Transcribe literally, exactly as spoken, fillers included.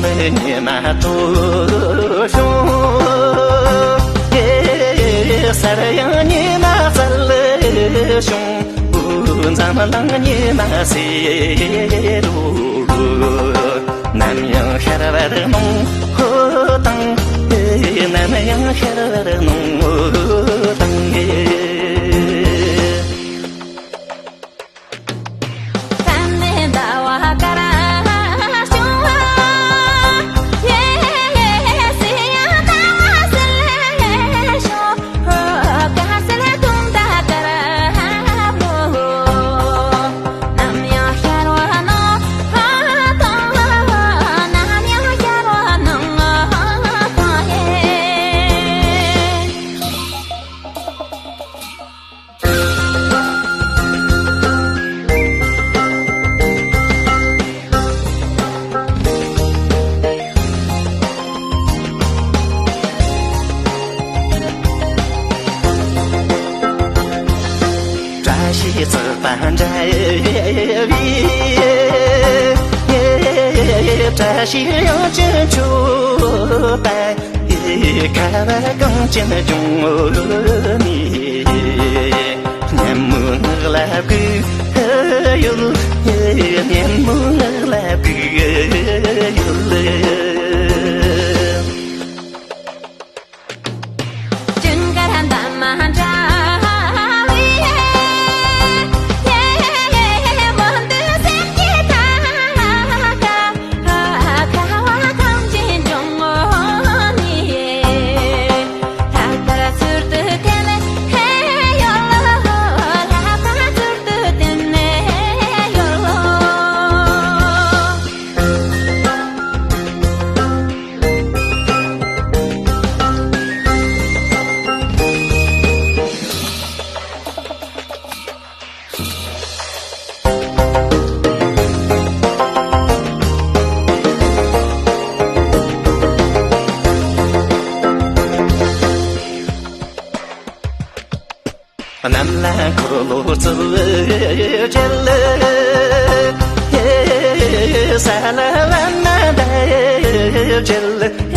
ཉི་མ་དྲོ་བྱུང་། གེ་སར་ཡང་ཉི་མ་གསལ་བྱུང་། འོ་འཛམ་གླིང་ཉི་མ་སེར་རོ། ནམ་ཡང་ཤར་བར་གནོང་ཧོ་དང་། ནམ་ཡང་ཤར་བར་གནོང་ཧོ་དང་། བཀྲ་ཤིས་རྩི་པ་འདྲ་བའི། བཀྲ་ཤིས་ཡང་ཅི་མཆོད་པ། ཁ་བ་གངས་ཅན་ལྗོངས་ནས། སྙན་མོའི་ངག་ལ་བསྒུགས་ཡོད། སྙན་མོའི་ངག་ལ་བསྒུགས་ཡོད། གནམ་ལ་འཁོར་ལོ་རྩིབས་བརྒྱད། ས་ལ་བ་མ་དར་བརྒྱད།